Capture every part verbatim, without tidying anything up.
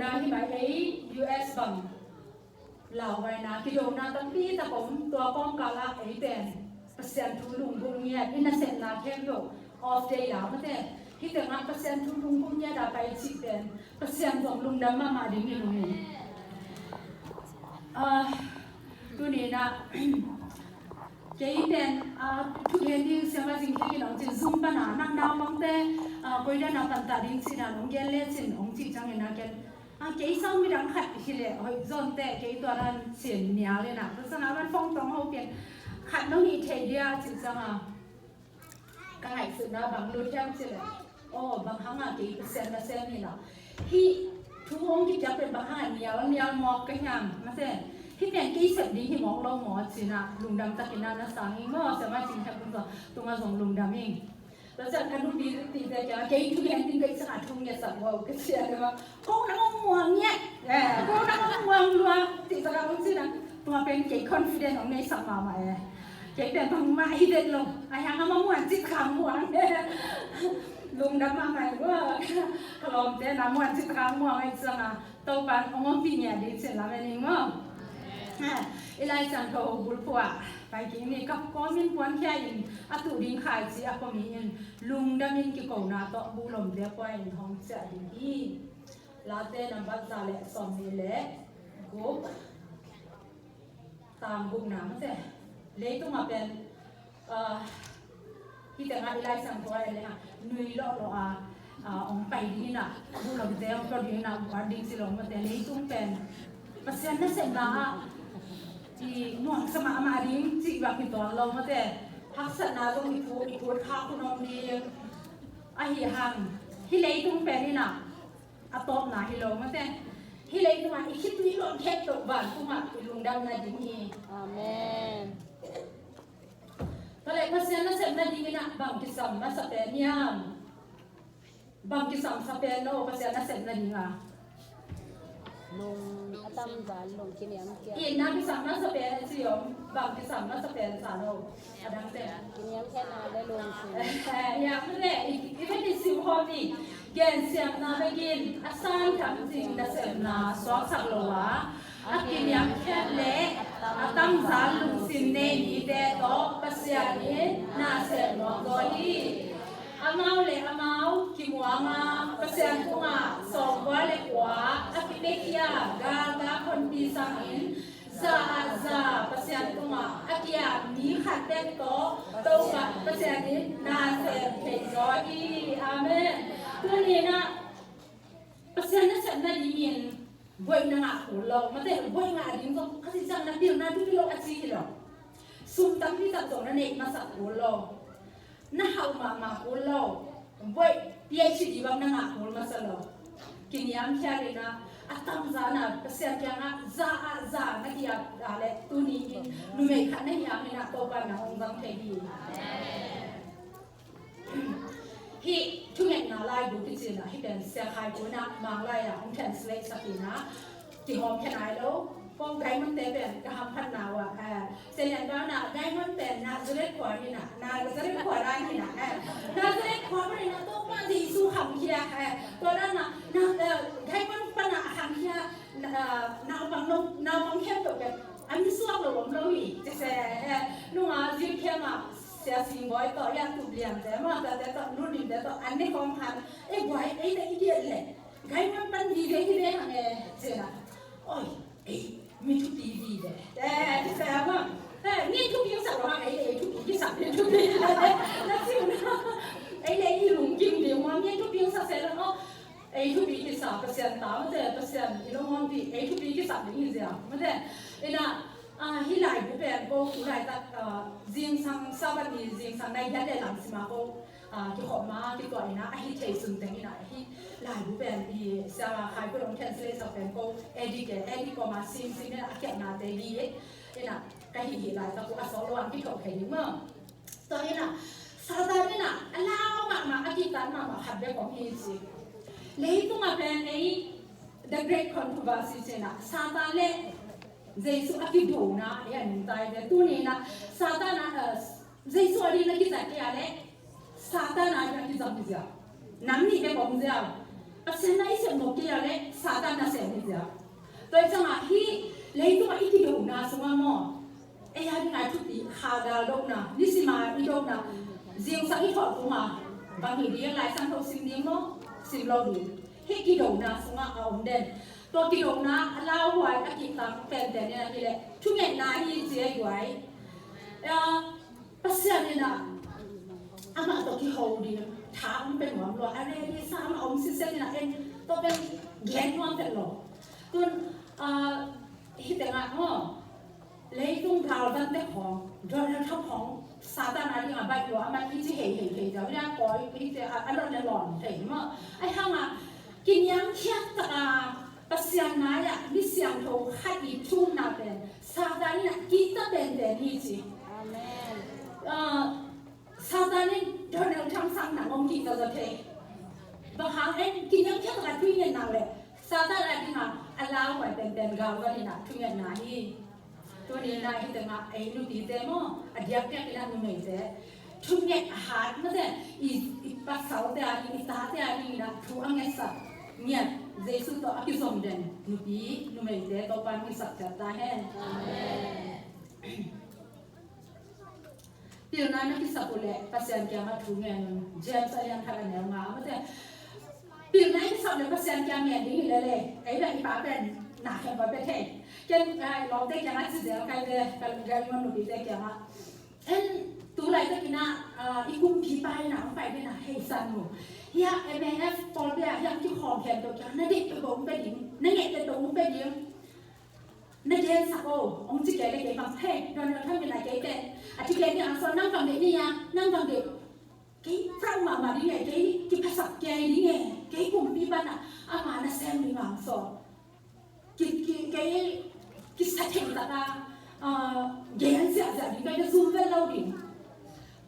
Na hi mai ei U S bang lauhuaina kidona tampi tak om, tua kawmkal ah ei pen Pasian thu lunggulh ngiat, i nasepna khempeuh off day la mate. Hih tengah Pasian thu lunggulh ngiat a pai cih pen Pasian zong lungdam mahmah ding hi lungin. Ah, tuninah kei pen ah, thugen ding siama zing kei in ong cin zum pana nang naupangte ah, koidan a panta ding cina ong gen lecin ong cih ciangin a ken a kei sang midang khat hi leh hoih zawnte kei tua dan sin nial inah tua sanga van fong tong ho pian khat nong hih thei dia cih sanga ka ngaihsutna bang lut hiam cih leh aw bang hanga kei Pasian nasem hinah hih thu hong kipiak pen bang hanga nial nial mawk ka hiam mate hih pen kei sep ding hi mawk lo maw cinah lungdam takinah na sang ing maw siama cing hek tung tunga zong lungdam ing. Tua ciang ka nupi tite kiangah kei thu lian ding ka i sangah thu ngetsak uh ka cia le mah ko nang hong muang ngiat ko nang hong muang lua cih takah hong cina tua pen kei confident hong neisak mahmah e. Kei pen bangmah hi det lo a hiang a mamuan cih takah hong muang lungdam mahmah e. Ka lawmte na muan cih takah hong muang e ciangah Topan hong ompih ngiat ding cin lam en ing maw? I Lai Siangtho bulphuh ah pai kik ni kap kawmin puankhia in a tuh ding khai ci a pawmi in lungdam in kikona tawh buhlomte pua in hong ciah ding hi. Late nambat za le sawmnih le guk tang gukna mate leitungah pen Hih tengah i Lai Siangtho a le nui lawhlawh a hong pai ding inah buhlomte hong tua ding inah buan ding si lo mate leitung pen Pasian nasepna ah i nuamsa mahmah ding cih bang hi tuan lo mate haksatna zong i phut i phut khak hun om ding ahi hang hih leitung pen inah a tawpna hi lo mate hih leitungah i khitui lawh khek tawh vantungah i lungdam nading hi. Amen. Tua leh Pasian nasepna ding inah bang kisam masa pen hiam? Bang kisam sa pen lo Pasian nasepna ding a? Lung a tamzan lung kiniamkhiat. Itna kisam masa pen a ci om bang kisam masa pen sa lo. A dang pen kiniamkhiatna le lungsim. Hiam le i vet i sim hawm ni. Gensiamna bekin a san tham cing nasepna suaksak lo a a kiniamkhiat le a tamzan lungsim nei mite tawh Pasian in na sem nuam zaw hi. Amau le amau kimuanga Pasian tungah sawmkua le kua a kipekhia galta khonpi sangin za ah za Pasian tungah a kia mi khat tek tawh Topa Pasian in na sem thei zaw hi. Amen. Tuninah Pasian nasepna dingin buaih na ngah kul lo mate buaih ngah ding zong a si ciang na pilna dupi lo a ci hi lo. Sum tampi tak zong na neih masak kul lo. Na hauh mahmah kul lo. Buaih PhD bang na ngah kul masa lo. Kiniamkhiat inah a tamzan a Pasian kiangah za ah za na kiat a le tuni in numei khat na hiam inah Topa na hong zang thei hi. Hih thungetna laibu kicinah hih pen Sia Khai Kun ah Manglai ah hong translate sakinah kihawm khe nai lo. Ko Gaimonte pen ka hamphatna uh ah Sia Lian Bau na Gaimon pen Nazareth khua hinah Nazareth khua dan hinah Nazareth khua paninah Topa Jesu khamkhia tua danah Gaimon panah a khamkhia naupang naupang khempeuh pen a misuak lo om lo hi. Cise nunga zirkhiamah Sia Singbawi tawh ya tup liamte mawh tate tawh nunimte tawh an ne khawm khan ei buai ei te i diat leh Gaiman pan vive hi ve hang e cina. Oi ei mi thupi vive. Ti sa mah. Ni thupi sak lo hang ei ei thupi kisak ni thupi. Na siu na ei le i lungkim ding mah mi thupi sak se lo. Ei thupi kisa Pasian ta mate Pasian i lo hong pi ei thupi kisa ding hi zia mate. Ina hih laibu pen ko ku laitak zingsang Sabbath ni zingsang nai hiat le lam sima ko kikhop ma kituah ina ahi thei sun teng ina hih laibu pen i Sia Khai Kun hong translate sak pen ko edit ke edit ko ma sim sim ina a kiatna te hi ina ka hih hih laitak ko a sawh lo ang kithoh thei ding maw. Tua inah Satan inah a lau mahmah a kihtan mahmah khat bek om hi ci. Leitungah pen ei the great controversy cinah Satan le Jesu a kidona ei a nungta hi ve. Tuni inah Satan a Jesu a ding na kizat kei a le Satan a ding a kizat hi ziau. Nam nih bek om ziau. Pasian na i sep mawk kei a le Satan na Tua hi ciangah hih leitungah i kidona sungah maw, ei a dingah thupi kha gal dona, nisima i dona, zingsang i thawh tungah bang hi ding, Lai Siangtho sim ding maw, sim lo ding. Hih kidona sungah a om den. Tua kidona a lauhuai a kihtak pente nen a hi leh thungetna hi ci a guai. Pasian in ah amah tawh kiho ding tha hong pia nuam lo a, ready sa amah om sisen in ah en tawh pen gen nuam pen lo. Tun, ah, hih tengah maw, leitung galvan tek hong, Donald Trump hong, Satan a dingah baih lo, amah i ci hei hei hei zau, ina kawi hih te a, a lon le lon thei maw. Ai hang a kiniamkhiat tak a Pasian mai-ah mi siangtho khat i thumna pen Satan in ah kihta penpen hi ci. Amen. Ah, Satan in Donald Trump sang nang om kihta zaw thei. Bang hang en kiniamkhiat tak a tui ngen nang leh Satan a dingah a lauhuai penpen galvan in ah thungetna hi. Tuni in ah hih tengah ei nupite maw, a diakdiak in ah numeite thunget a hat mate, i, i pasalte a ding, i tate a ding in ah thu a ngetsak ngiat, Jesu tawh a kizom den nupi numeite Topa in hong hisak ciat ta hen. Amen. Pilna na kisap uh leh Pasian kiangah thu ngen un. James a lian khat a neu nga mate. Pilna i kisap leh Pasian kiang ngen ding hi lele. Ei beh i pa pen na khem pa pe thei. Ken, ah, lawmte kiangah ci zel kai ve, ka, ka i ngon nupite kiangah. En tu laitakin ah, ah, i kumpipa in ah hong pai den ah hei san uh. Hia M A F pawlpi ah hia hong kikhawm khempeuh kiangah na deih peuhpeuh hong pia ding, na ngeih peuhpeuh hong pia ding. Na gensak o, hong ci kei le kei bang, hei, Donald Trump in ah kei pen a thu gen ding a hong sawl, nang bang deih ni a, nang bang deih. Kei proud mahmah ding e, kei kiphasak kei ding e, kei kumpipa in ah ama nasem ding a hong sawl. Ki, ki, kei kisa thei tak a, ah, gen ziahziah ding, kei na zum vet lo ding.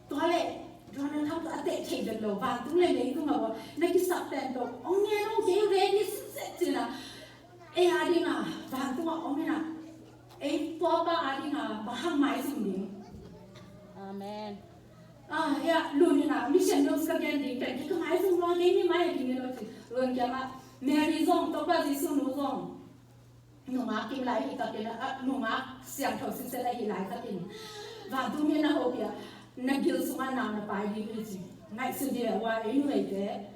Tua leh Donald Trump tawh a teh thei vet lo, vantung le leitung a bawl, na kisap pen tawh hong ngen o, kei ready sitset ci in ah. Ei a ding a vantung a om in ah, ei Topa a ding a bang hang maizum ding. Amen. Ah, hia Lun in ah, mission news ka gen ding pen, kei ka maizum lo, kei mi mai ding lo ci. Lun kiangah Mary zong, Topa Jesu nu zong nungak kim lai hi takin, ah, nungak siangtho sitset ahi lai takin, vantung mi na hopih a, na gil sungah nau na pai ding hi ci. Ngaihsun dih a, hua ei numeite.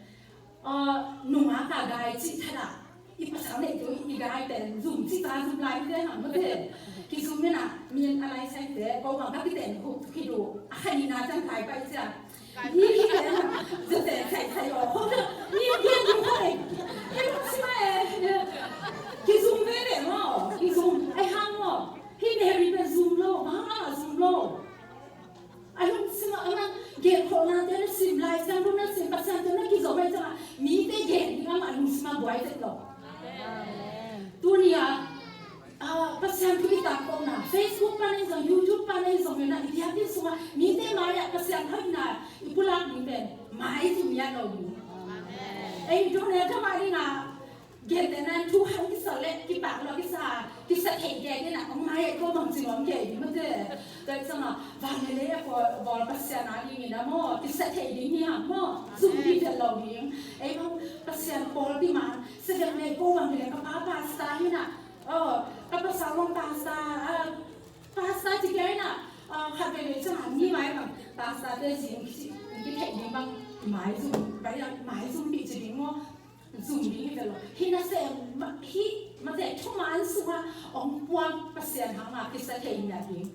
Ah, nungak a gai cih thadah, i pasal neih tu i gai pen zum cih ta zum lai te hang mate. Kizum in ah, mi a lai saite ko bang ka kiten huk kidu a khanina cang kai pai cia. Ni kiten hang zate sai sai aw, ko ni gen du ko e. Ni ko si ma e. Kizum ve ve maw, kizum ai hang maw. Hi Mary pen zum lo, bang hang a zum lo. A lungsim ah, a man, genkholhnate na sim, Lai Siangtho na sim, Pasian tawh na kizom ahih ciangin mite gen ding amah lungsim ah buai tek lo. Amen. Tuni ah, ah, Pasian thu i tangkona, Facebook pan ahi zong, YouTube pan ahi zong, na i biakinn sungah mite mai-ah Pasian hoihna i pulak ding pen maizum ngiat lo ding. Amen. Ei, Donald Trump a dingah gentehna in thu hang kisa leh kipak lo, kisa, kisa thei kei ding a, hong ngai ko bang ci nuam kei ding mate. Tua ciangin vanlei a bawl, bawl Pasian a dingin a maw, kisa thei ding hi hang maw, zum dih tel lo ding. Ei bang Pasian pawlpi man, Seventh Day ko bang hi leh ka pa pastor hi na, oh, ka pasal bang pastor, ah, pastor ci kei na, ah, khat veivei ciangin mi mai bang pastor te zing kici, kithei ding bang, maizum, bai dang maizum dih ci ding maw. Zum ding hi ve lo. Hih nasem, ma-, hih mate thuman sungah hong puak Pasian hangah kisa thei ngiat ding.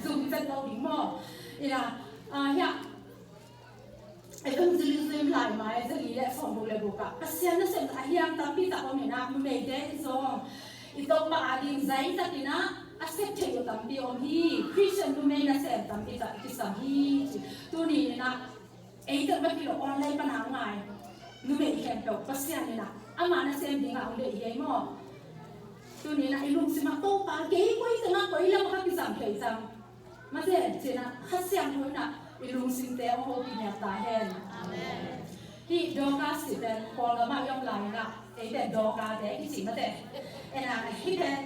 Zum vet lo ding maw. Ina, ah, hiah Evangelism laimai zali le sawmguk le guk ah Pasian nasem a hiam tampi tak om ina, numeite in zong i Topa a ding zai takin a sep thei uh tampi om hi. Christian numei nasem tampi tak kisam hi. Tuni ina, ei tawh bek hi lo, online pan a ngai numei khempeuh Pasian in a, ama nasem dingah hong deih hi ei maw. Tuni in a i lungsim ah Topa, kei koi teng ah koi lam ah ka kizang thei zang. Mate, ci in a Kha Siangtho in a i lungsimte hong hopih ngiat ta hen. Amen. Hih Dorcas ci pen Kawlgam ah i om lai in a, ei pen Dorcas te kici mate. Ina hih pen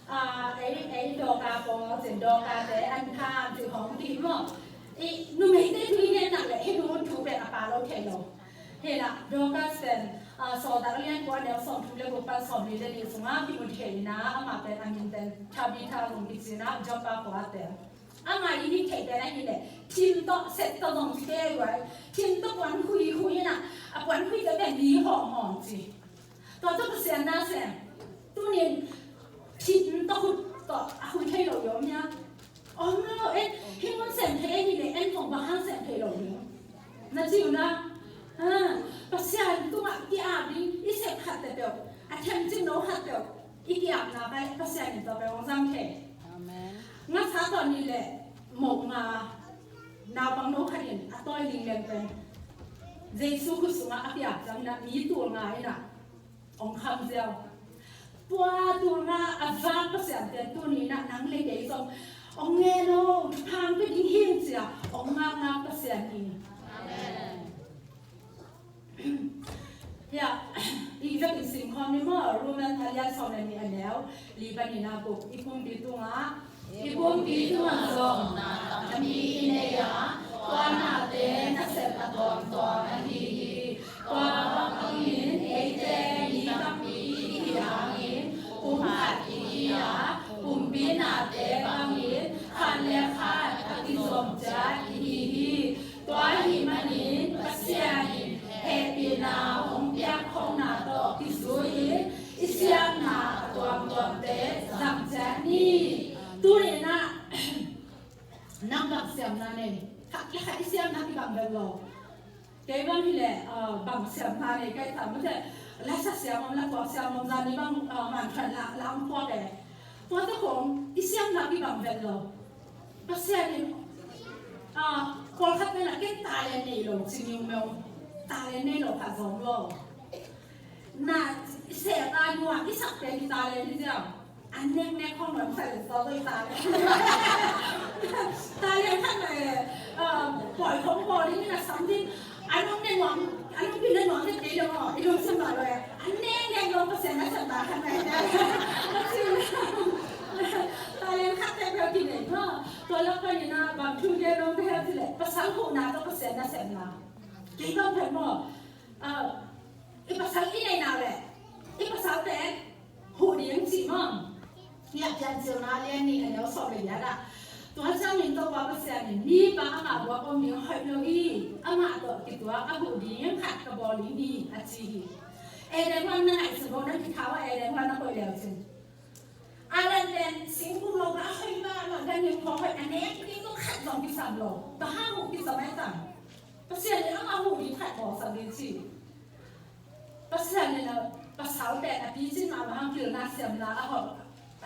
Ah, ei, ei Dorcas pawl, cin Dorcas te an tham, cin hong kim maw. I numeite thu i ngen nak leh hih nu thu pen a pha lo thei lo. Hi lah, Dorcas pen, Sawltak a lian kua, a neu sawmthum le guk pan sawmli le nih sungah kimu thei in ah, amah pen a min pen Tabitha Lung kici in ah, Joppa khua a tel. Amah i hih theih pen ahih leh thim tawh set tawh zong ci kei uh a, thim tawh puan khui khui in ah, a puan khuite pen li hawh mawng ci. Tua tawh Pasian na sem. Tuni in thim tawh khut tawh a khui thei lo hi om hia? Om lo. Eh, hih mun sem thei ahih leh en kong bang hang sem thei lo ding? Na ci uh na. Ha, Pasian tungah ki-ap ding i sep khat peuhpeuh, a themcik no khat peuh i ki-apna pen Pasian in tua pen hong zang thei. Amen. Ngasa tawh nih le mok nga, naupang no khat in a tawi lingleng pen Jesu khut sungah a ki-ap ciangin ah mi tul nga in ah hong kham ziau. Tua tul nga a vak Pasian pen tuni in ah nang le kei zong hong ngen o, thupha pia ding hi ing ci-a hong ngakngak Pasian hi. Amen. Hia, i vekin sim khawm ni maw, Roman a lian sawm le nih, a neu li panin ah guk. I pumpi tungah, i pumpi tungah zong na tampi i nei a, tua nate nasep a tuamtuam ahi hi. Tua bangin eite mi tampi i hih hangin pum khat i hi a, pumpi nate bangin khat le khat a kizom ciat i hi hi. Tua ahih manin Pasian in hehpihna hong piak khopna tawh kizui-in i siamna a tuamtuamte zang ciat ni. Tuni in ah nang bang siamna nei? Khat le khat i siamna kibang vet lo. Kei bang hi leh, ah, bang siamna nei ka hih tam maw, lasa siam om, lapuak siam om, zan ni bang, ah, Mangkhat la, la hong puak e. Tua tawh kong i siamna kibang vet lo. Pasian in, ah, pawlkhat pen ah ken talent nei lo ci miumeu. Talent nei lo khat zong om lo. Na, i sep a nuam i sakte i talent hi ziau. A neknek khong nuam khat in tua zong i talent. Talent khat mah e, ah, pawi khong pawi ding in a sam ding. A nong ne nuam, a nong pi ne nuam ne kei lo maw, i lungsim mah lo e. A neknek lo Pasian nasepna khat mah e. Talent khat peuhpeuh kinei maw. Tua lak panin ah bang thu gen nuam ka hiam cih leh, pasal huhna tawh Pasian nasepna. Kei bang pen maw, ah, i pasal i neihna leh i pasal pen huh ding cih maw. Hih a Piancilna a lian nih, a neu sawm le giat ah, tua ciangin Topa Pasian in, mipa amah buak om ding hoih lo hi, amah tawh kituak a huh ding khat ka bawl ding hi, a ci hi. Eden huan na ngaihsun vo, na kithau a Eden huan na koih leu cin. Adam pen singkung lo, a hoih mahmah, ganhing khawng hoih, a nek ding khat zong kisam lo. Bang hang huh kisam ai tam? Pasian in amah huh ding khat bawlsak ding ci. Pasian in a pasal pen a picing mahmah hang, pilna siamna a hauh,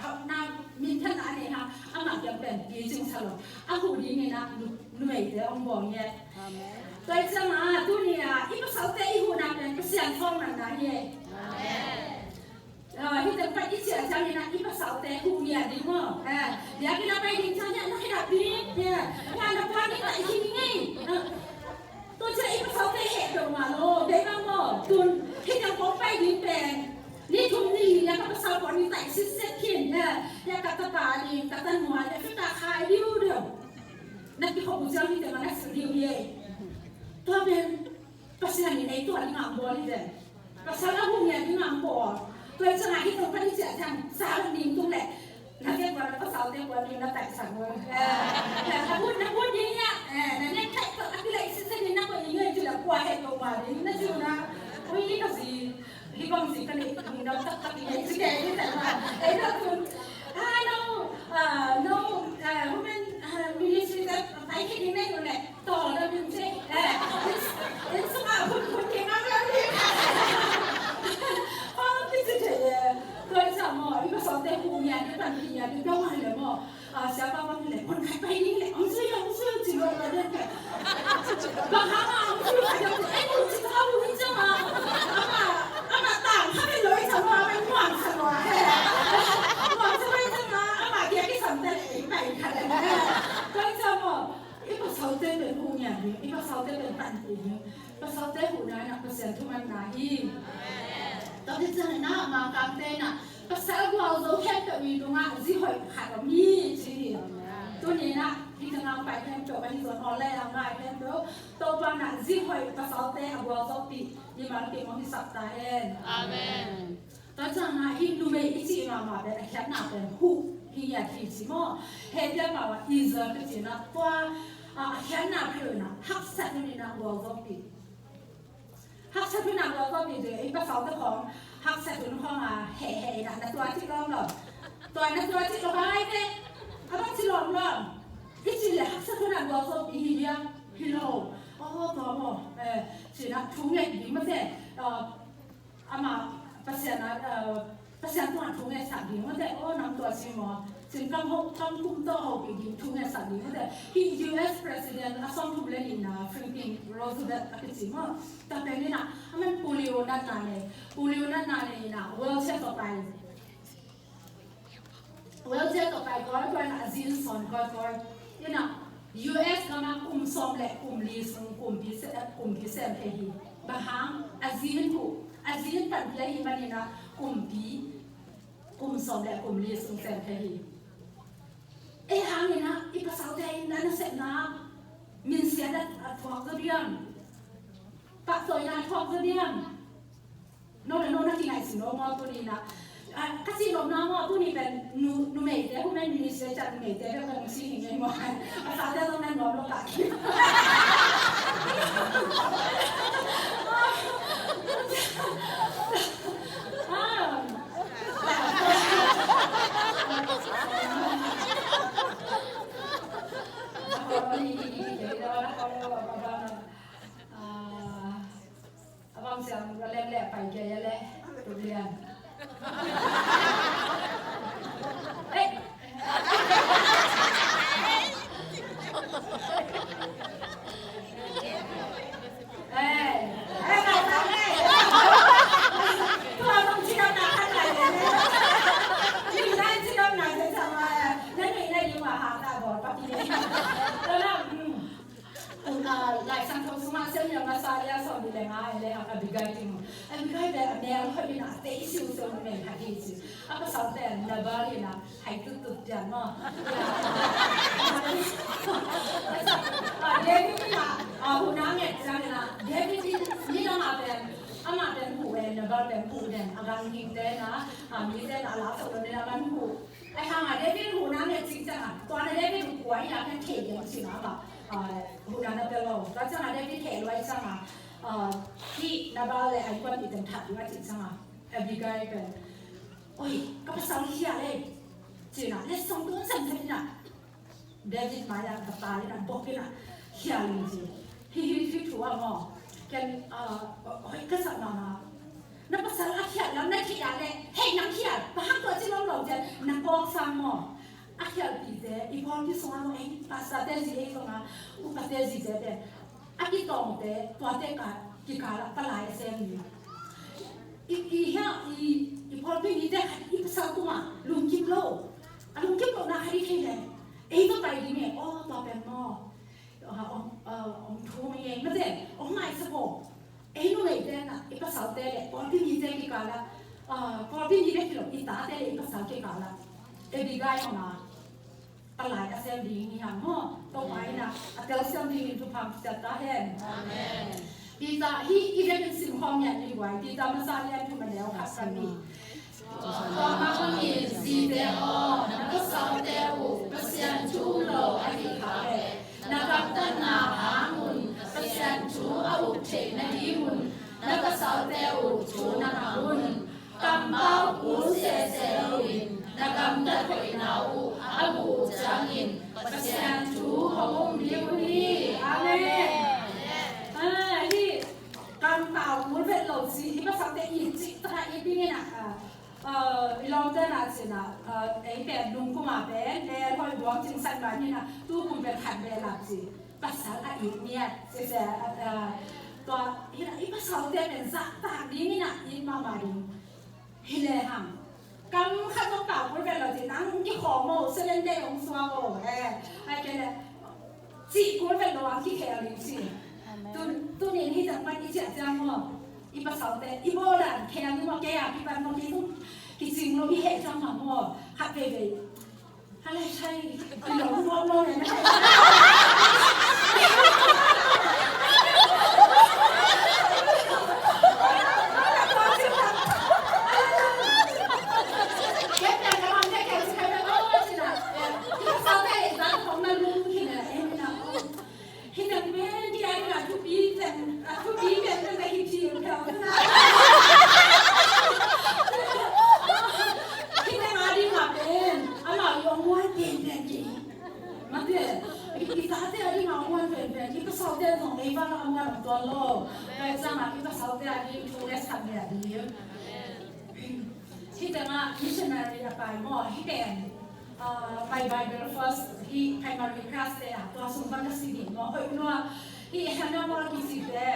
hauhna minthanna a nei hang, amah kiang pen picing sa lo. A huh ding in a nu-, numeite hong bawl ngiat. Amen. Tua hi ciangin tuni a i pasalte i huhna pen Pasian sawlna hi e. Amen. Ah, hih teng pen i ciah ciangin ah i pasalte huh ngiat ding maw. Eh, biakinn ah pai ding ciang hiah na khedap ding. Eh, hiah na puan ding, na i hing ngei. Ah, tua ciah i pasalte heh peuhmah lo, kei bang maw. Tun hih teng kong pai ding pen ni thum ni li ah ka pasal puan ding taih sitset khin. Eh, hiah ka tapa ding, ka tanu a ding, Africa khai diudiu. Na kikhop uh ciang hih teng ah na silh diu hi ei. Tua pen Pasian in ei tua ding a hong bawl hi ven. Pasal a huh ngiat ding a hong bawl. Tua hi ciangin hih teng pan i ciah ciang, sa ding tung leh, na vekpi-a na pasalte puan ding na taihsan uh. Eh, na but, na but ding hiah, eh, na nektaih tawh a kilaih sitset ding na koih ding hi, ci leh kua heh peuhmah ding na ci uh na. Ui, ka zi, hih bang zi ka neih, nungdam taktak ding hi ci kei, hih teng pan. Eh, na tun, ah, no, ah, no, ah, women, ah, ministry tawh pai khia ding na hi uh leh. Tawl lo ding ci. Eh, inn, inn sungah hun, hun kei ngam lo ding. Hong kici thei e. Tua hi ciang maw, i pasalte huh ngiat ding, panpih ngiat ding, tua mah hi leh maw. Ah, siapa bang hi leh, hong kai pai ding leh, hong zui, hong zui, ci lo lo ding. Bang hang a hong zui, hong zui, eh, hong ci ta, hong ci ta. Amah, amah tang kha pen lo hi ciang maw, amah nuam sa maw. Nuam sa maw hi ciang maw, amah kiang kisam ta leh, pai kha leh. Tua hi ciang maw. I pasalte pen huh ngiat ding, i pasalte pen panpih ding. Pasalte huhna in ah Pasian thumanna hi. Tua hi ciangin ah Mangkangte in ah pasal gualzo khempeuh i tungah zi hoih khat om hi ci hi. Tuni in ah Hih ka ngakpai khempeuh, ka hih zon online a ngai khempeuh, Topa in ah zi hoih pasalte a gualzawhpih mimal kim hong hisak ta hen. Amen. Tua ciangin ah hih numei i cih mahmah pen a khiatna pen huh hi ngiat hi ci maw. Hehpihna pau ah Israel ka cihna tua, ah, a khiatna peuh in ah haksat hun in ah gualzawhpih. Haksat hun a gualzawhpih ding, i pasalte khawng haksat hun khawng a hehheh in ah na tua cih lawm lawm. Tua na tua cih lawm a ngai te. A bang ci lawm lawm. I cih leh haksat hun a gualzawhpih hi hiam? Hi lo. Aw, tua maw. Eh, ci-in ah thu nget ding mah te. Ah, amah Pasian a, ah, Pasian tungah thu ngetsak ding mah te, aw, nang tua ci maw. Cin kam ho, kam kum tawh hopih ding thu ngetsak ding mah te. Hih U S President a sawmthum le nihna Franklin Roosevelt a kici maw. Tua pen in ah, a man polio natna nei. Polio natna nei in ah, wheelchair tawh pai. Wheelchair tawh pai kawikawi in ah, a zi in sawn kawikawi. In ah, U S gam ah kum sawm le kum li sung kumpi se, kumpi sem thei hi. Bang hang, a zi in huh, a zi in panpih ahih manin ah kumpi, kum sawm le kum li sung sem thei hi. Ei hangin ah, i pasalte in ah nasepna minsiat a thuak zaw diam? Pahtawina a thuak zaw diam? No le no na kingaihsun lo maw tuni in ah? Ah, ka cih nopna maw tuni pen nu, numeite, women ministry ciang numeite bek ka nusia hi ngei maw? Pasalte zong na nuam lo kah khin. Ah. Ah, a bang siang ka lem leh pai kei a le, tuk lian. Eh. Eh, eh, ngai tang eh. Tua zong cidamna khat ngai le. Ning nai cidamna cia cia ma, na nei na ding ma ha ta bawl pa ki. Tua na, mm. Lai Siangtho sungah Samuel masa lian sawmnih le nga le hang Abigail ding. Abigail pen a mel hoih in a tei siusiu numei khat hi ci. A pasal pen Nabal in a hai tuttut pian maw. David in a huhna nget ciangin a David in nidang a pen amah pen huh e, Nabal pen huh den a ganhingte in a mite in a la sawh lo in a man huh. Ahi hangin David huhna nget cih ciangin tua na David uh kua hi a pen thei den cih na mah. Huhna na pia lo. Tua ciangin David thei luai ciangin hih Nabal le a innkuanpihte in that ding a cih ciangin Abigail pen, oi, ka pasal hi a le, ci-in a letsong tun semsem in a David mai-ah va tai in a bok in a khial in ci. Hih, hih, hih thu ah maw, ken, ah, hoih ka sak mahmah. Na pasal a khial lam na theih a leh, hei nang khial, bang hang tua ci lawm lo cian, na kawk sang maw. A khialpite, i pawlpi sungah maw, ei pastorte zi ei zongah, upate zite pen a kitawngte, tuate ka, kikal ah palai a sem ni. I, i hia, i, i pawlpi mite khat i pasal tungah lungkim lo. A lungkim lohna khat i thei leh, ei va pai ding e, aw, tua pen maw, ah, om, ah, om thum hi e, mate, om maisak aw. Ei numeite in a, i pasalte le pawlpi mite kikal ah, ah, pawlpi mi bek hi lo, i tate le i pasal kikal ah Abigail hang a palai a sem ding hi hang maw. Topa in a, a telsiam dingin thupha hong pia ta hen. Amen. Peter, hih i vekin sim khawm ngiat ni guai. Peter masa lian thum a neu khat, ka ni. Tua mah bangin zite aw, na pasalte uh Pasian thu um lo ahih khak leh, na gamtatna hang un Pasian thu a up theih nadingun na pasalte uh thu na mang un. Kampau kul sese loin na gamtat hoihna uh a muh uh ciangin Pasian thu hong um ding uh hi. Amen. Ah, hih kampau kul vet lo ci, hih pasalte it cih tak a it dingin a, ah, ah, i lawmte na cih na, ah, ei pen nung kum a pen, eh, hoih buang cing san ban hi na, tu kum pen khat beh lap ci. Pasal a it ngiat, sese, ah, ah, tua, hi na, i pasalte pen zahtak dingin a it mahmah ding. Hi le hang. Kam khat zong pau kul vet lo ci, nang kikhawm aw, seven day hong suak aw, eh. Ai kei le, cih kul vet lo ang kikhel ding ci. Amen. Tu, tu nin hi zang pan i ciah ciang maw. I pasalte, i bawl dan, khel ni maw, kei a kipan maw, kei zong kicing lo, i heh ciang maw, khat veivei. Hale sai, i lo mo mo ne na. Kep na ka lam ne kep sai na mo mo sina. Sa te sa ko na lu ki na en na. Hi teng pen, hi a ding a thupi pen, a thupi pen pen ka hi thil phel na. Hi teng a ding a pen, amau i ong muan penpen ding. Mate, i, i tate a ding a ong muan penpen ding, i pasalte zong ei val a muan ong tuan lo. Tua ciang a i pasalte a ding thu le sak le a ding. Hi teng a missionary a pai maw, hi teng. Ah, My Bible First hi primary class te ah, tua sung pan ka si ding maw, hoih lua. Hi Hannah maw kici te.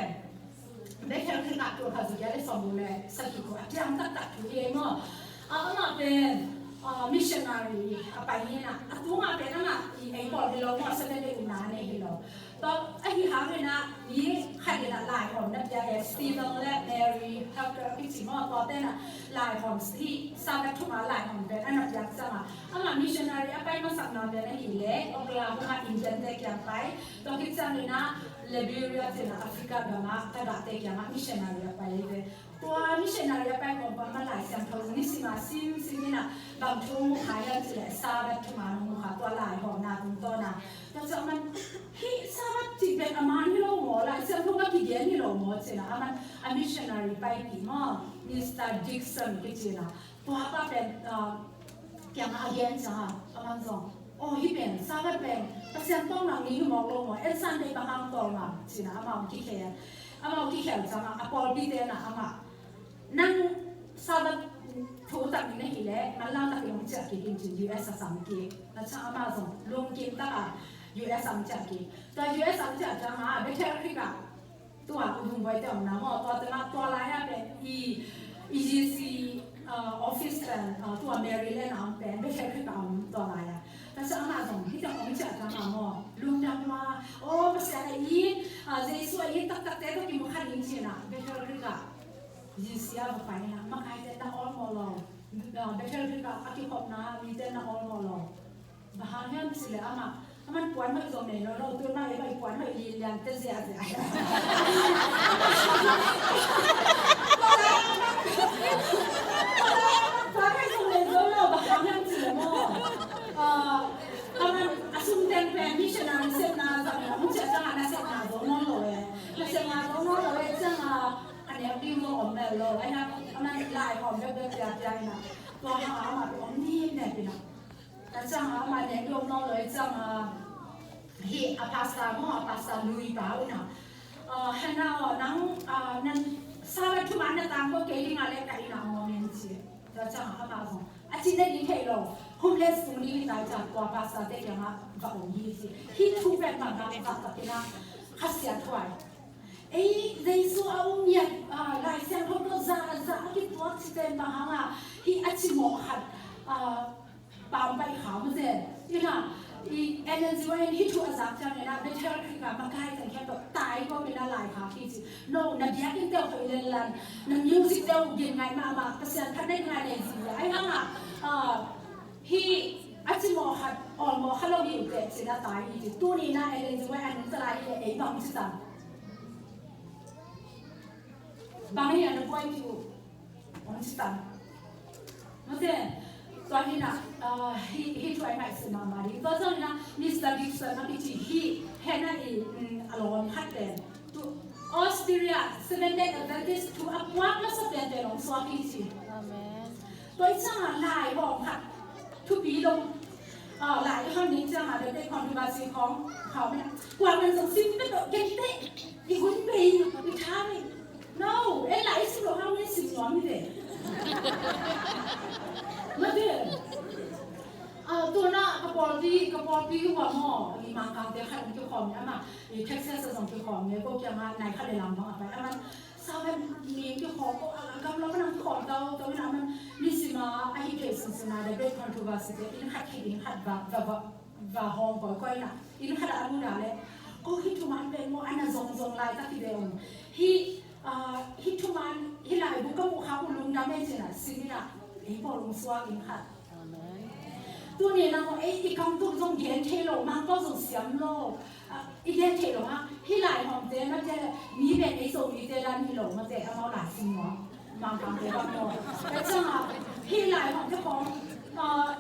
Bethel Khrih ah tul khat za giat le sawmguk le sagih kum a kiang taktak thu hi ei maw. Ah, amah pen, ah, missionary a pai hi na. A tungah pen amah i ei pawl hi lo maw, Seventh Day umna a nei hi lo. Tua ahi hangin ah, mi khat in ah laihawm na pia e, Stephen le Mary Harker kici maw, tua pen ah laihawm hi, Sabbath thuma laihawm pen a na piak ciang ah. Amah missionary a pai masakna pen ahih leh Oklahoma Indian te kiang pai. Tua khit ciangin ah Liberia cih ah Africa gam ah tagahte kiang ah missionary a pai hi ve. Tua missionary a pai kawmkawm a Lai Siangtho nisim a simsim in ah bang thu mu kha hiam cih leh Sabbath thuma mu kha, tua laihawmna tungtawn a. Tua ciang aman hih Sabbath cih pen a man hi lo maw, Lai Siangtho a kigen hi lo maw cih ah aman a missionary paipih maw, Mister Dixon kici in ah. Tua pa pen, ah, kiangah a gen ciangah, aman zong, "Aw, hih pen Sabbath pen Pasian tawng nang ni hi mawk lo maw, en Sunday bang hang tawng nang?" ci-in ah amau kikhel. Amau kikhel ciangah a pawlpite in ah amah, "Nang Sabbath thu tak ni na hih leh manlang takin hong ciah kik in," ci-in U S a sam kik. Tua ciang amah zong lungkim takah U S a hong ciah kik. Tua U S a hong ciah ciangah Bethel Khrih ah tua Pu Dungbuai te omna maw, tua te mah, tua lai-ah pen i, i G C, ah, office pen, ah, tua Maryland a om pen, Bethel Khrih a om tua lai-ah. Tua ciang amah zong hih teng hong ciah ciangah maw, lungdam lua, aw, Pasian a it, ah, Jesu a it taktakte tawh kimu kha ding ci-in ah, Bethel Khrih ah G C a va pai in ah, makaite na awlmawh lo, ah, Bethel Khrih ah a kikhopna mite na awlmawh lo. Bang hang hiam cih leh amah, aman puan hoih zong nei nawn lo, tu mah ei mah i puan hoih lilian te ziahziah. Puan hoih zong nei nawn lo, bang hang hiam cih leh maw. Ah, aman a sum teng pen missionary sepna zang, hong ciah ciangah na sepna zo nawn lo e. Na sepna zo nawn lo e ciangah a nek ding zong om mel lo. Ahi hang aman laihawm bekbek piapia in ah, tua hangah amah pen om nimnem in ah. Tua ciangah amah nek ding om nawn lo i ciangah, hih a pastor maw, a pastor lui pa un ah, "Ah, Hannah aw, nang, ah, nang Sabbath thuman na tangko kei ding a leh ka inn ah hong om in," ci. Tua ciangah amah zong a cih na ding thei lo, homeless tung ding hi ta i ciang tua pastor te kiangah va om hi ci. Hih thu pen bang hang zahtakin ah khasiathuai. Ei, Jesu a um ngiat, ah, Lai Siangtho tawh za, za a kituak cihte bang hangah hih a cimawh khat, ah, pambaih kha mah zen. Ina, i Ellen G. White in hih thu a zak ciangin ah, Bethel Khrih ah makai teng khempeuh tai kawmin a laikhak hi ci. No, na biakinn teuh hoih lenlan, na music teuh gin ngai mahmah, Pasian phat nei ngai nei ci. Ahi hangah, ah, hih a cimawh khat, awlmawh kha lo hi uh teh ci-in a tai hi ci. Tuni in ah Ellen G. White a nungta lai hi leh ei bang ci tam. Bang hi a na buai ci uh. Hong ci tam. Mate, tua hi na, ah, hi, hih thu a i ngaihsun mahmah ding. Tua zong hi na, Mister Dixon a kici hi, Hannah i, mm, a lawm khat pen. Tu Australia, Seventh Day Adventist thu a puak masa pen pen hong suak hi ci. Amen. Tua i ciangah laihawm khat thupi lo. Ah, lai i hawm ding ciangah, the great controversy khawng, khawng, kuaman zong sim peuh kei teh, i hun bei, i tha bei. No, en lai i sim lo hang i sim nuam hi ve. Mate. Ah, tu-in ah ka pawlpi, ka pawlpi uh a maw, i Mangkangte khat hong kikhawm hi amah, i Texas ah zong kikhawm hi, ko kiangah nai khat le lam bang a pai. Aman Sabbath ni kikhawm ko, a, a gamla pan ang kikhawm tau, tau in aman nisim a, a hi thei sunsun a, the great controversy te, inn khat khit inn khat va, va, va, va hawm kawikawi in ah, inn khat ah a lut a leh, ko hih thuman pen maw, a na zongzong laitak hi ve ung. Hih, ah, hih thuman, hih laibu ka muh khak uh lungdam ei ci-in ah, sim in ah, ei pawl hong suak inn khat. Amen. Tuni na ko ei i kam tuk zong gen thei lo, mangkau zong siam lo. Ah, i gen thei lo ha. Hih lai hawmte mate, mi pen ei Zomite dan hi lo mate, amau lai sim maw. Mangkangte bang maw. Tua ciang a, hih lai hawmte khawng, ah,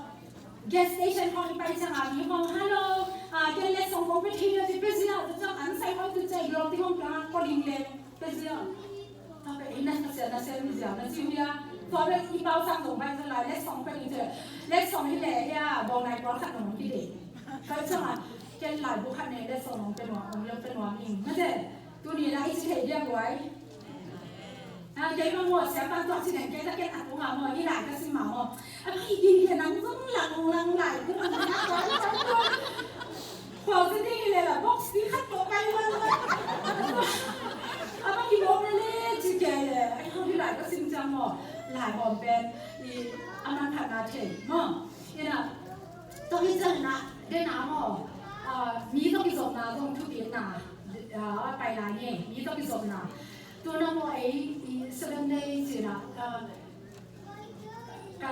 gas station khawng i pai ciang a, mi khawng, "Hello, ah, ken letsong kong pe thei lo," ci pia zia, tua ciang an sai khawng tu ciang i lawm ti khawng kiang a, ko ling leng pia zia. Tua pen ei na khasia na sem zia na ci uh hia. Tua pen i pau sang zong bai zong lai letsong pen i ci. Letsong hi leh hia bawng nai kual khat nong ki dei. Kai ciang a ken lai bu khat ne letsong nong pen nuam, nong leng pen nuam ing. Na te, tuni na i ci thei dia buai. A, kei bang maw siapa tua ci neng kei ta ken a tung a maw, i lai ka sim ma maw. A, i din ke nang zong lang lang lai. Kua zin ding hi le la box pi khat ko pai wan wan. Ama ki bawm na le ci ke le. Ai hong hi lai ka sim ciang maw. Lai bawm pen i a man khat na thei maw. Ina tong hi ciang na de na maw. Ah, mi tong ki zom na zong thu pi na. Ah, pai lai ni mi tong ki zom na. Tu na maw ei i seven day ci na. Ah, ka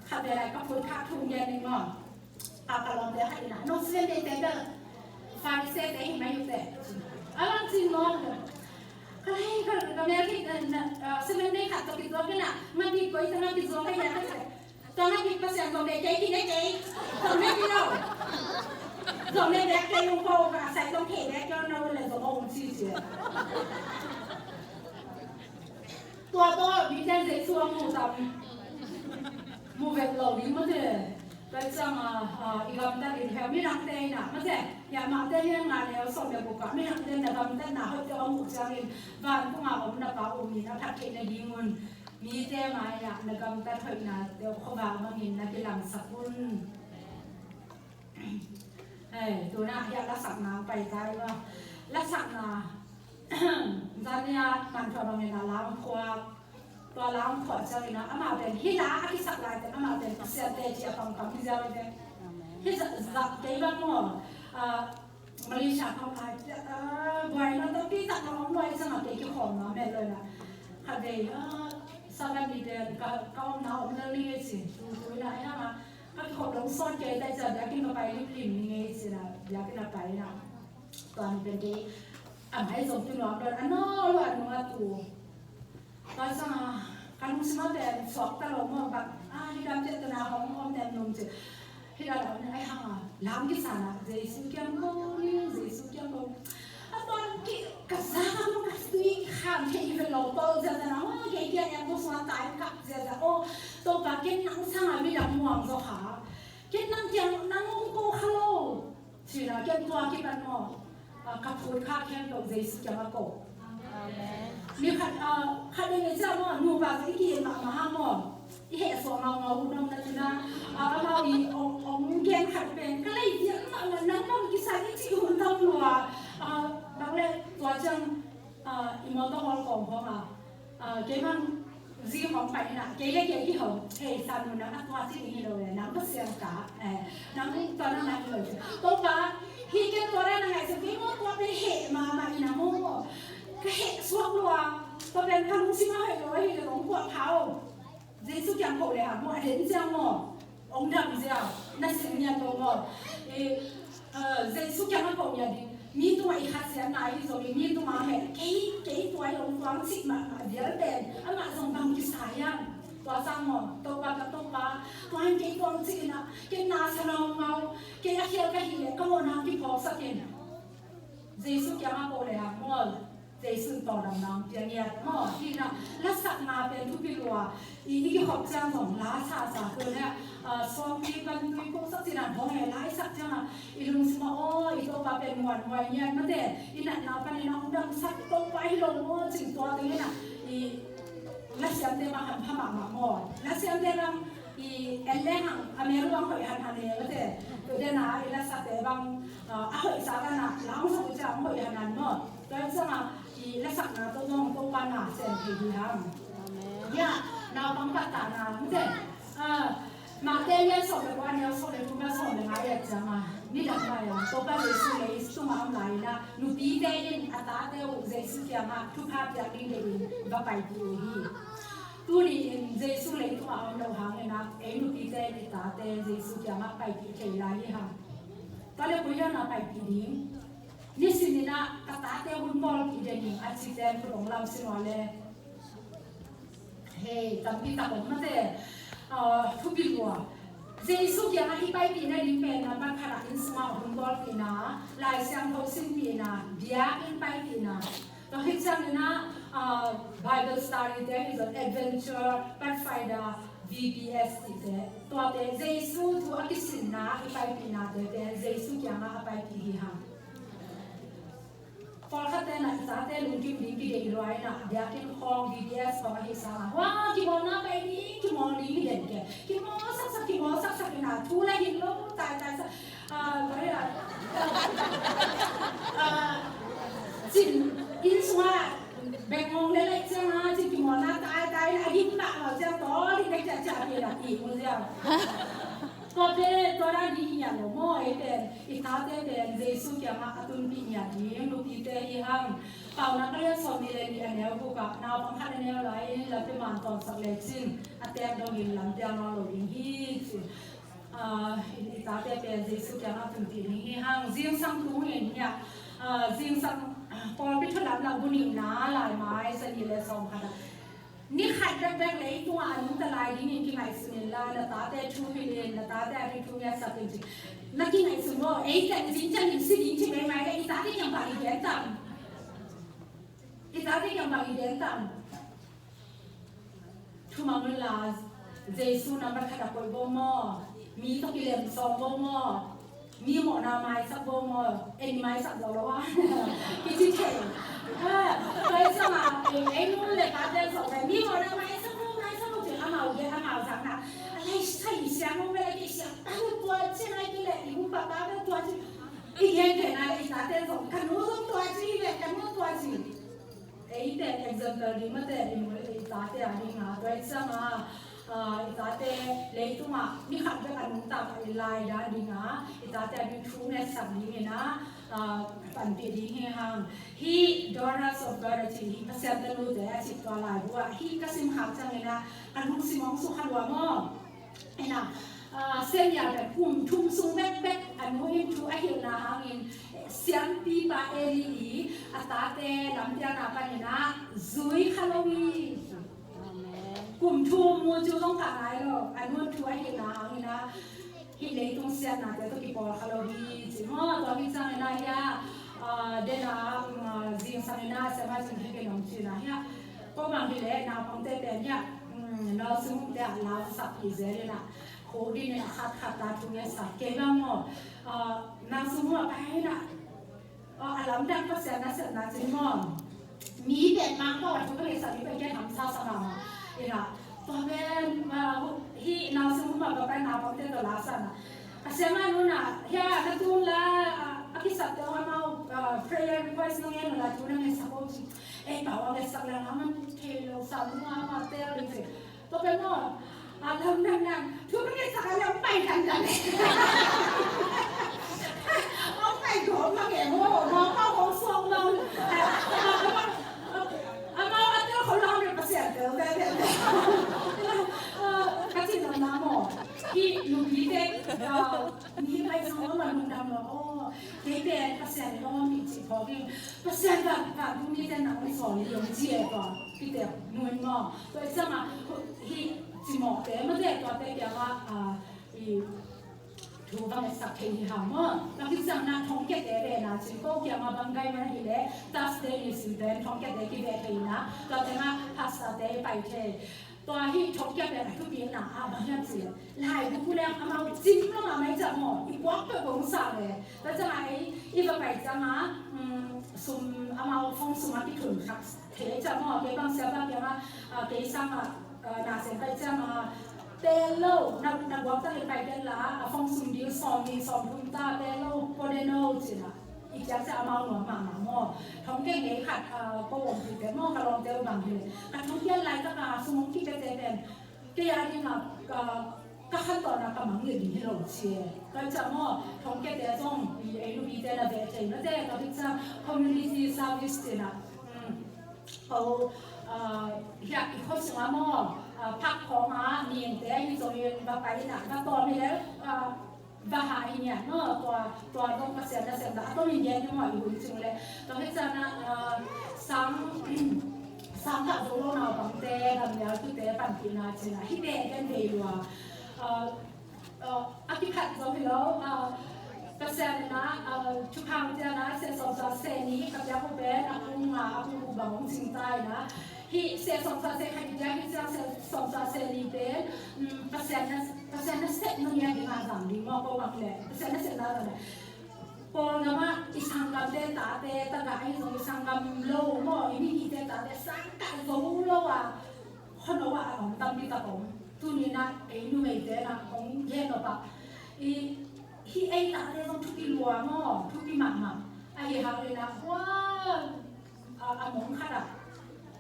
khat de lai ka put khat thu ngen ni maw. Ka, ka lawmte khat in a, "No, Seventh Day te bel Pharisee te hi mai uh teh." A bang cin maw? Ka lei, ka, ka mel hi, na, na, ah, Seventh Day khat tawh kituak in a, ngakik koi tawh ngakik zuak ka hia ka teh. Tawh ngakik Pasian tawh mei kei ki ne kei. Tawh mei ki lo. Tawh mei bek kei ung ko, ka sai tawh kei bek kei ung na ung le tawh ung ci ci. Tua tawh mite Jesu a mu tam. Mu vet lo ding mate. Tua ciang a, a, i gamtat in hia midangte in a mate. Hia mahte lian nga neu sawm le guk a midangte na gamtatna hoih tawh a muh ciangin vantung a om na Pa um in a phat theih nadingun mite mai-ah na gamtat hoihnate khuavak bangin na kilangsak un. Hei, tuna hia lasakna pai ta i va. Lasakna Zania man thua bangin a lam phuak. Tua lam phuak ciangin a, amah pen hih la a kisak lai ten amah pen Pasian te ci a pangpang hi ziau hi ve. Hih za, za kei bang maw, ah, Malaysia khawng lai, ah, buai na tampi tak ka om luai ciang a kei kikhawm na met luai na. Khat vei, ah, Sagan ni pen ka, ka om na om lel ni ngei ci. Tu, tu na, ah, ka kikhawm dong sawt kei tai ciang biakinn ka pai limlim ni ngei ci na, biakinn a pai na. Tua ni pen kei, a mai zong tu nuam luai, a nawl luai nung a tu. Tua ciang a, ka lungsim ah pen suak ta lo maw bang, a, hih dam ciah tuna hong om nem nung ci. Hih dam ciah tuna ai hang a, lam kisa na, Jesu kiang ko ni, Jesu kiang ko. A tuan ki, ka za ka lo ka tui kham thei hi ve lo pawl zia zia na, a, kei kiang em ko sua tai kap zia zia, o, Topa ken nang sang a mi dam muang zaw kha. Ken nang kiang nang hong ko kha lo. Cina ken tua kipan maw, ah, ka phut kha khempeuh Jesu kiangah ko. Amen. Mi khat, ah, khat ding i cia maw, nupa ka i ki-en mahmah maw. I heh suah maungau hun om na tuna, ah, amau i ong, ong gen khat pen ka lei diak mahmah nang bang kisai i cih hun tam lua. Ah, bang le tua ciang, ah, i mawtaw hawl kawng khawng ah, ah, kei bang zi hong pai na, kei le kei ki hong, hei, san mun nang a tua ci ding hi lo le, nang Pasian ka, eh, nang tua nang nang hi lo ci. Topa, hi ken tua le nang ngai ci, kei maw tua pen heh mahmah hi na maw. Ka heh suak lua, tua pen ka lungsim a hoih lo, hi le kong kuah pha o. Jesu kiang ko le ha maw, a den ciang maw. Ong dam ziau, na sin ngiat lo maw? Eh, eh, Jesu kiangah ko ngiat ding. Mi tungah i khatsiatna hi zongin, mi tungah heh, kei, kei tua i ong tuang cih mahmah vial pen, amah zong bang kisai hiam? Tua sang maw, Topa ka Topa, tua in kei tuang cih inah, kei na sa ngaungau, kei a khial ka hih leh, ka mawhna kiphawksak in. Jesu kiangah ko le ha maw? Jesu in tawldamna hong pia ngiat maw? Hi na, lasakna pen thupi lua. I, i kikhop ciang zong la sa sa tu le, ah, suangpi vantui kosak cih na hong he la i sak ciang a, i lungsim ah, aw, i Topa pen muanhuai ngiat mate, i natna panin a hong damsak Topa hi lo maw cih tua teng in a, i lasiamte bang hampha mahmah maw? Lasiamte bang i en le hang a mel bang hoih hanhan e mate. Tu den a i lasate bang, ah, a hoihsa dan a la hong sak uh ciang hoih hanhan maw? Tua hi ciangin i lasakna tawh zong Topa na sem thei hi hang. Amen. Hia, naupang pattahna, mite. Ah, Matthai lian sawm le kua, a neu sawm le thum le sawm le nga i et ciangin, nidang lai-a Topa Jesu leitungah a om lai-in a, nupite in a tate uh Jesu kiangah thupha piak ding deihin va paipih uh hi. Tuni-in Jesu leitungah a om loh hangin ah ei nupite in i tate Jesu kiangah paipih thei lai hi hang. Tua leh koi hiam a paipih ding? Nisim in ah ka tate hun bawlpih den ing a cite in khut hong lam sin uh leh, hei, tampi tak om mate. Ah, thupi lua. Jesu kiangah i paipih nading pen nambat khat ah inn sungah hun bawlpihna, Lai Siangtho sinpihna, biakinn paipihna. Tua khit ciangin ah, ah, Bible study te hi zong, adventure, Pathfinder, V B S tihte. Tuate Jesu thu a kisinna i paipihnate pen Jesu kiangah a paipih hi hang. Pawlkhatte in ah i tate lungkim ding kideih lua in ah, biakinn khawng, V B S khawng ahih sangin ah, hua, kimawlna pai ding, kimawl ding hi den kei. Kimawl saksak, kimawl saksak in ah, thu la hin lo, tai, tai sak. Ah, koi ah. Ah, cin, inn sungah bek ngong leh leh ciang ah, cin kimawlna tai, tai in ah, a gim mahmah ciang, tawl ding dek ciah ciah pi in ah, i mu ciang. Tua pen, tua dan ding hi ngiat lo maw, ei pen, i tate pen Jesu kiangah a tunpih ngiat ding, nupite hi hang. Paunak a lian sawm nih leh nih a neu guk ah, naupang khat a neu lai in, lampi man tawmsak lecin, a tek dongin lampiang nawn lo ding hi, ci. Ah, i, i tate pen Jesu kiangah a tunpih ding hi hang. Zingsang tungin hi ah, ah, zingsang, ah, pawlpi thu lamlam bu nihna, laimai za nih leh sawm khat ah. Ni khat bekbek leitungah a nungta lai dingin kingaihsun inla, na tate thu hilh in, na tate ading thu ngetsak in ci. Na kingaihsun maw, ei teng zing ciangin si ding ci maimai leh, i tate kiang bang i gen tam? I tate kiang bang i gen tam? Thumang unla, Jesu nambat khat a koih bo maw? Mi tawh kilem sawm bo maw? Mi mawhna maisak bo maw? Ei, maisak zo lo a. Kici thei. Ha, tua hi ciangin, ei, ei nu leh pa te zong leh, mi mawhna maisak bo, maisak bo, ci amau gen, amau zang na. A lai sai siang bo, lai kei siang, pa nu tua ci, lai kei leh, i bu pa pa tua ci. I gen thei na, i tate zong, ka nu zong tua ci leh, ka nu tua ci. Ei pen example ding mate, i nu leh i tate a ding a, tua hi ciangin, ah, i tate leitungah ni khat bek a nungta i lai dan ding a, i tate a ding thu ngetsak dingin ah, ah, panpih ding hi hang. Hih Daughters of God a ci, hih Pasian tanute a ci tua laibu ah, hih ka sim khak ciangin ah, ka lungsim hong sukha lua maw. Ina, ah, Samuel pen kum thum sung bekbek a nu in thu a hilhna hangin, siampipa Eli i a tate lampiakna panin ah zui kha lo hi. Amen. Kum thum mu cu zong kah nai lo, a nu in thu a hilhna hangin ah, hih leitung siatnate tawh kipawl kha lo hi, ci maw. Tua hi ciangin ah hi a, ah, den a, um, ah, zingsang in ah, siamah cin hi kei nong ci in ah hi a. Ko bang hi leh, naupangte pen hi a, um, nalsung te ah lau sak hi zel in ah. Kho din in a khat khat ta thu ngetsak. Kei bang maw, ah, nang sung maw pai na, ah, a lamdang Pasian nasepna cin maw. Mi pen mang ko a thu ka ngetsak mi pen kian hamsa sa mah. Ina, tua pen, ah, hih nang sung maw ka pai naupangte tawh la sa na. Ka siamah nu in ah, hia, na tun la, ah, a kisap te amau, ah, prayer request nong en la thu na ngetsak ko ci. Ei, pau a ngetsak leng a man thei lo sa nu a ma tel ding ci. Tua pen maw, a lam nang nang, thu ka ngetsak a lam pai dan dan. Lam pai gawp ma nge maw, maw pau hong suang lo. Amau a tel khol lo, amau Pasian tel tel tel. Ka cih nopna maw, hih nupite, ah, mi pai zong lo ma lungdam lo. Aw, kei pen Pasian in hong om hi cih phawk in, Pasian van, vantung mite nang hong sawl hi hong ci e tua. Kitek nuam maw. Tua ciangin, hih cimawhte, mate tuate kiangah, ah, i thu va ngetsak thei hi hang maw. Tua hi ciangin thongkiate vena cin ko kiangah bang gai man ahih leh, Thursday ni sin pen thongkiate kive thei na. Tua tengah pastorte pai thei. Tua hih thongkia pen a thupina ah bang hiam cih leh, laibu leng amau cim lo mah mai ciah maw, i puak peuh bang sa le. Tua ciangin ei, i va pai ciangin, um, sum amau phone sum a kithun khat thei ciah maw, kei bang sia bang kiangah, ah, kei sangah, ah, na sen pai ciangin, ah, tel lo, na, na guak tak in pai tel la, a phone sum dil sawm ni sawm thum ta, tel lo, pua den lo, cih na. I ciang ciang amau nuam mahmah maw. Thongkia ngei khat, ah, ko om pi pen maw, ka lawmte uh bang hi leh. Ka thongkia laitak a sum hong kipete pen. Kei a ding a, ka, ka khantawn a ka mangngilh ding hi lo ci e. Tua ciang maw, thongkiate zong, i ei nupite na ve thei mate, tua hi ciang community service cih na. Um, ko, Hiah i khua sungah maw, phak khawngah ninte hi zongin va pai inah va tawm hi leh va hah hi niat maw, tua tua dong Pasian nasepna a tomin gen hi maw, i hun sung leh. Tua hi cianah sang sang kah zo lo naupangte, gammialtute panpihna cinah hih pen gen vei lua. A kiphat zo hi lo. Pasian inah thupha cianah seh sawmsua seh nih ka piak uh pen a pung nga a pung uh bang hong cingta inah hih seh sawmsua seh khat i piak hi ciang seh sawmsua seh nih pen Pasian na Pasian nasepna ngiat dingah zang ding maw, ko bang leh Pasian nasepna zang ding. Kawlgamah i sanggamte tate tagah ahi zong i sanggam lo maw, i mihingte tate sang kah zo lo a khuano ah a om tampi tak om. Tuninah ei numeite nah hong gen nop ah i hih ei tate zong thupi lua maw, thupi mahmah. Ahi hang inah hua a mong khat ah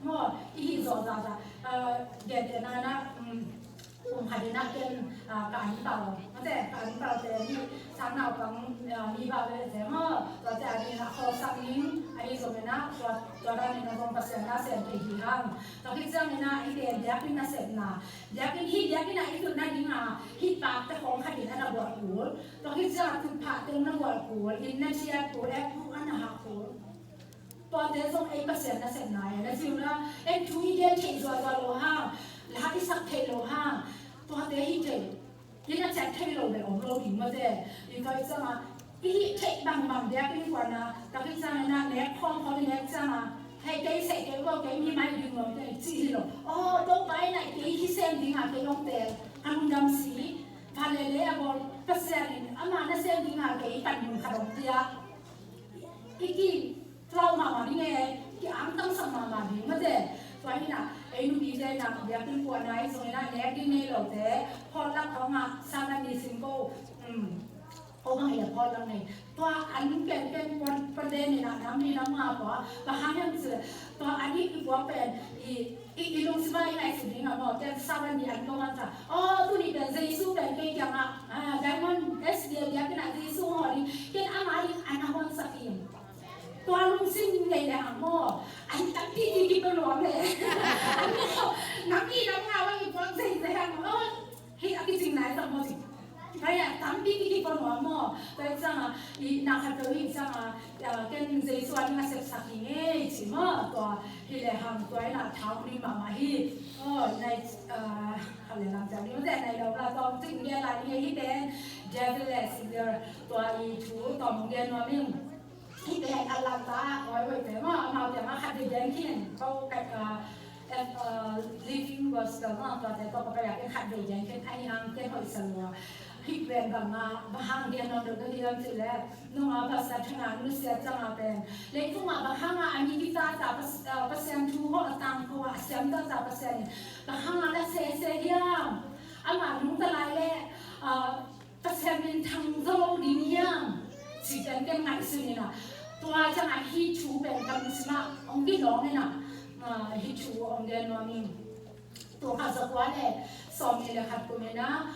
maw i hih zawh zahzah. Gentehna inah kum khat inah ken ka an pau mate, ka an paute nih sang naupang mi bau le te maw, tuate a dingah khawlsak ning ahi zong inah tua dan inah zong Pasian na sem thei hi hang. Tua hi ciang inah i te biakinn nasepna, biakinn hih biakinn ah i tutna dingah hih pakte khawng khat in a na bual kul. Tua hi ciang a tutphah teng na bual kul, inn na thiat kul, ek bu a na hah kul. Tuate zong ei Pasian nasepna e, na ci uh na en thu i gen theih zuahzuah lo hang, la i sak theih lo hang, tuate hi thei. Inn a thiat thei lo bel om lo ding mate. I tua i ciangah i hih theih bangbang biakinn kuana tak i ciangah na nek khawm khawm i nek ciangah hei kei seh kei ko kei mi mai ding lo kei ci hi lo. Aw Topa inah kei hi sem dingah kei hong tel ka lungdam si. Van lele a bawl Pasian in ama nasem dingah kei panmun khat hong pia. I ki lau mahmah ding e, ki angtangsak mahmah ding mate. Tua hinah ei nupite inah biakinn kuana i zong inah nek ding nei lote phawtlak khawngah sang a ni sin ko. Ko bang hileh phawtlak nei. Tua an pen pen pon den inah nam ni nam nga kua bang hang hiam cih leh tua an i i buak pen i I, i lungsim ah i ngaihsut ding a maw, ken sawan ni an kong an ta. Aw, tuni pen Jesu pen kei kiangah, ah, Diamond S D A biakinn ah Jesu hong hawl ding. Ken ama ding an a hong sak hi. Tua lungsim nei le hang maw, an tampi ki kipan nuam le. An maw, nam i nam nga wang i puang zei zei hang maw. Hih a kicing nai tak maw cih. Pai a tampi kiki ko nuam maw. Pai ciangah i na khat peuh hih ciangah ken Jesu a ding a sepsak hi ngei ci maw. Tua hi le hang tua inah thau ding mahmah hi. Aw nai khat le lam ciang ding mate nai lo la tawm cing gen lai ding hi pen David le Sibyl tua i thu tawm hong gen nuam ing. Hih pen a lamta a awi hoihte maw, amau kiangah khat vei gen khin ko, Living Gospel maw, tuate tawh ka pai a ken khat vei gen khin ahi hang ken hoihsa lua. Hih pen bangah bang hang gen nuam deuh ka hi lam cih leh nungah Pastor Thanga nusia ciangah pen leitungah bang hangah a mi kitata Pasian thu hawh a tangko a siamtata Pasian in bang hangah na sese hiam? Amah nungta lai leh Pasian minthang zo lo ding hiam? Ci pen ken ngaihsun inah tua ciangah hih thu pen ka lungsimah hong kilawng inah hih thu hong gen nuam ing. Tul khat zakua le sawmnih le khat kum inah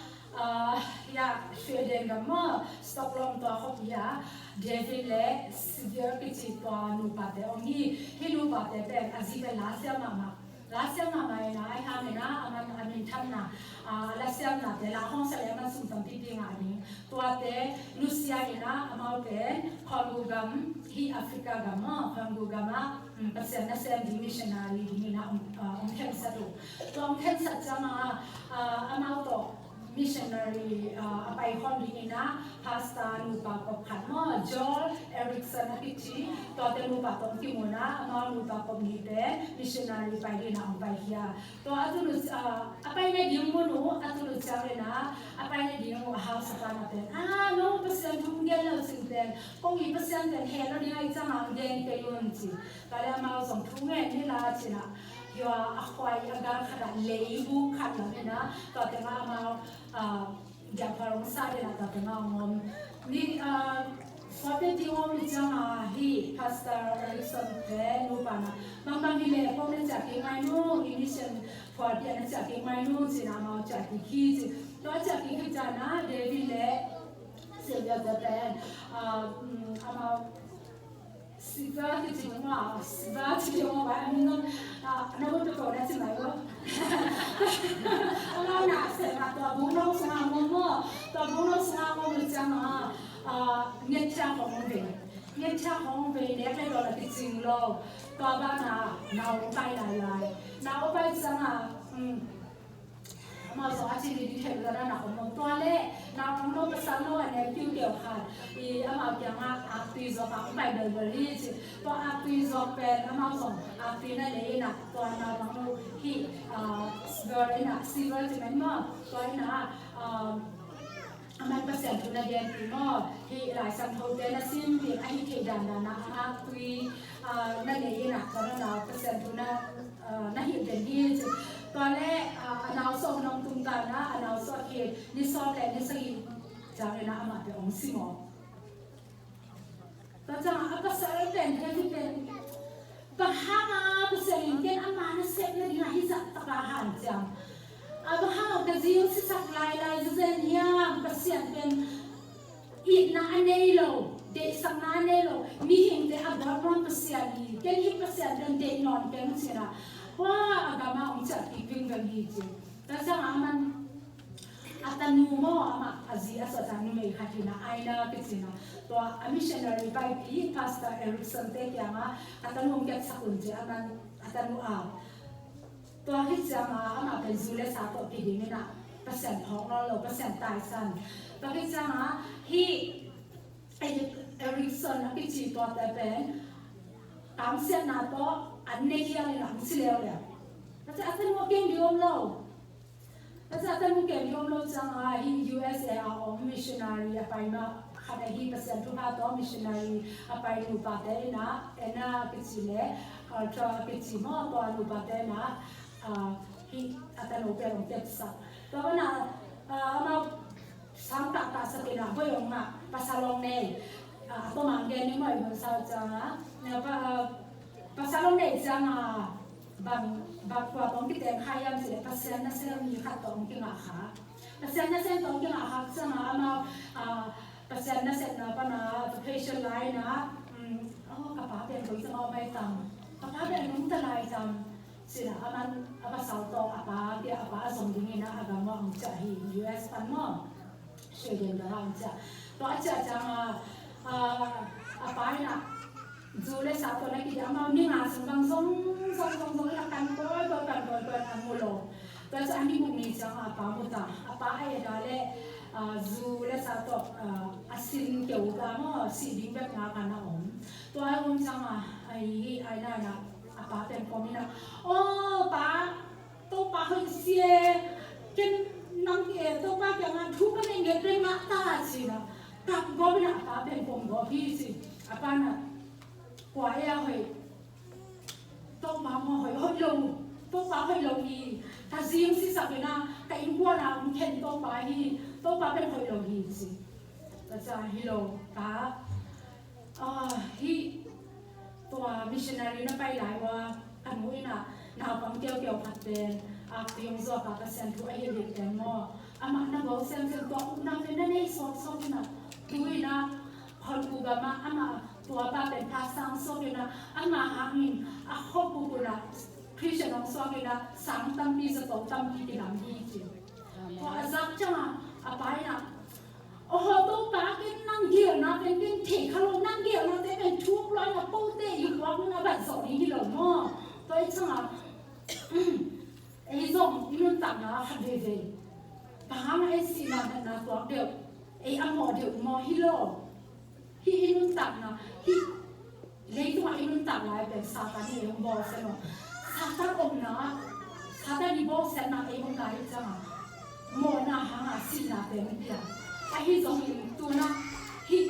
hiah Sweden gam maw, Stockholm tua khop hiah David le Sibyl kici tua nupate om hi. Hih nupate pen a zi pen la siam mahmah. La siam mahmah inah ahi hang inah a man a minthanna a la siamnate la hong sa le a man sum tampipi ngah ding. Tuate nusia inah amau pen Congo gam, hih Africa gam maw, Congo gamah Pasian nasem ding missionary ding inah hong khensat uh. Tua hong khensat ciangah amau tawh missionary a pai khawm ding inah pastor nupa kop khat maw, Joel Erickson a kici, tuate nupa tawh kimu inah amau nupa kop nihte missionary pai ding inah hong pai hi a. Tua a tun uh a pai nading mun uh a tun uh ciang inah a pai nading uh a hausapa na pen a no Pasian thu gen lo cin pen kong i Pasian pen heh lo ding ahi ciangah gen kei un ci. Tua le amau zong thu ngen ni la cinah hia a khuai a gal khatah leibuk khat lam inah tua tengah amau biakpa rong sa dena tua tengah hong om. Ni suate ding om ni ciangah hi Pastor Erickson te nupa na bangbang hi leh kong na ciah kik mai nung, i mission phualpi a na ciah kik mai nung cinah amau ciah kik hi ci. Tua ciah kik hi ciangah David le Sylvia te pen amau Siva kici maw, siva kici maw, bai a min zong, ah, na ut peuhpeuh na ci mai lo. Amau na seh na tua bungno sungah om maw, tua bungno sungah om ciangah, ah, ngetthia khong om ve. Ngetthia khong om ve, nek le dawn a kicing lo. Tua banah nau pai lailai. Nau pai ciangah, um, amau zong a ci ding thei lo na na om lo. Tua leh naupangno pasalno a neu kiukiu khat i amau kiangah aktui zuak a hong pai belbel hi ci. Tua aktui zuak pen amau zong aktui na nei inah tua naupangno hih, ah, girl inah, silver ci mai maw, tua inah, ah, a man Pasian thu na gen hi maw, hih Lai Siangthote na sim ding ahi theih dandan a aktui, ah, na nei inah tua na na Pasian thu na, ah, na hilh den hi ci. Tua leh, ah, a nau sawh hun hong tung ta inah, a nau sawh khit ni sawm le ni sagih ciang inah amah pen hong si maw. Tua ciangah a pasal pen, hih pen bang hanga Pasian in ken ama nasepna dingah hih zah taka hanciam? A bang hanga ka zi hong sisak lailai zezen hiam? Pasian pen itna a nei lo, deihsakna a nei lo, mihingte a guat nuam Pasian hi. Ken hih Pasian pen deih nawn keng ci-in ah, hua a gamah hong ciahpih vingveng hi ci. Tua ciangah a man a tanu maw, amah a zi a suah ciang numei khat hi inah, Aina kici inah, tua a missionary paipi Pastor Erickson te kiangah a tanu hong kepsak un ci, a man a tanu a. Tua khit ciangah amah pen zu le sa tawh kiding inah Pasian phawk nawn lo, Pasian taisan. Tua khit ciangah hih Erickson a kici tuate pen kamsiatna tawh an ne khial inah hong si leuleu. Tua ciang a tanu a kem ding om lo. Tua ciang a tanu kem ding om lo ciangah hih U S A a om missionary a pai mah khat ahi Pasian thupha tawh missionary a pai nupate inah, Anna kici le Arthur kici maw, tua nupate inah, ah, hih a tanu pen hong kepsak. Tua banah, ah, amau sang taktak sak inah, boi hong ngah, pasal hong nei. Ah, a tawmang gen ni maw, i hun sa ciangah, na pa, ah, pasal hong nei ciangah, bang, bang kua tawh hong kiteng kha hiam cih leh Pasian nasem mi khat tawh hong kingah kha. Pasian nasem tawh hong kingah kha ciangah amau, ah, Pasian nasepna pan a vocation lai inah, um, oh, ka pa pen koi ciang a om lai tam, ka pa pen nungta lai tam ci-in ah, a man a pasal tawh a pa, a pa a zong ding inah a gam ah hong ciah hi, U S pan maw, Sweden gam ah hong ciah. Tua a ciah ciangah, ah, a pa inah zu le sa tawh na kiding, amau ni nga sung bang zong, zong, zong, zong inah kan kawikawi, kan kawikawi, a mu lo. Tua ciang a ni guk ni ciangah a pa mu ta, a pa a et a leh, ah, zu le sa tawh, ah, a sin keu ta maw, sih ding bek ngak a na om. Tua a om ciangah, ai, ai na na, a pa pen pom inah, "Aw pa, Topa hoih sia, ken nang, eh, Topa kiangah thu ka ngen ngen pen ngah ta," ci-in ah kap gawp inah a pa pen pom gawp hi ci. A pa inah, "Kua e a hoih? Topa maw hoih, hoih lo. Topa hoih lo hi. Ka zi hong sisak inah ka innkuan ah hong khen Topa hi. Topa pen hoih lo hi," ci. Tua ciang, "Hi lo pa, ah, hih tua missionary na pai lai ua ka nu inah naupang kiaukiau khat pen aktui hong zuak a Pasian thu a hilh hilh pen maw, amah na bawl semsem, tua upna pen na nei sawksawk inah, tu inah Hon Kuh gam ah amah, tua pa pen pastor hong suak inah, amah hangin a khuakuk un ah Christian hong suak inah sang tampi, zato tampi kidam hi," ci. Tua a zak ciangah a pa inah, "Aw Topa, ken nang geelna pen ken thei kha lo, nang geelnate pen thuk lua inah pote i puak nung a bat zawh ding hi lo maw. Tua hi ciangah ei zong i nuntakna khat veivei, bang hang ei sihna natna tuak deuh, ei a mawh deuh maw hi lo. Hih i nuntakna, hih leitungah i nuntak lai pen Satan in ei hong bawlsia lo. Satan omna ah, Satan i bawlsiatna ei hong lai ciangah mawhna hangah sihna pen hong pia. Ahi zongin tu-in ah hih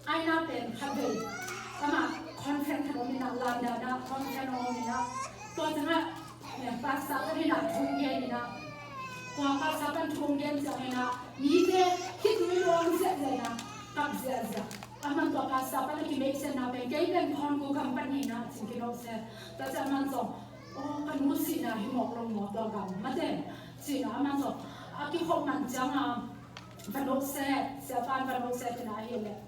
Aina pen khatvei amah conference khat om inah, London ah conference om inah, tua ciangah pastor khat inah thu gen inah, tua pastor pan thu gen ciang inah mite khitui luang ziahziah inah kap ziahziah. Aman tua pastor pan a kimeihsetna pen, "Kei pen Hon Kuh gam pan hi inah," ci-in kinawhsiat. Tua ciang aman zong, "Aw, ka nu sihna hi mawk lo maw tua gam mate," ci-in ah aman zong a kikhop man ciangah va nawhsiat, siapa in va nawhsiat inah ahih leh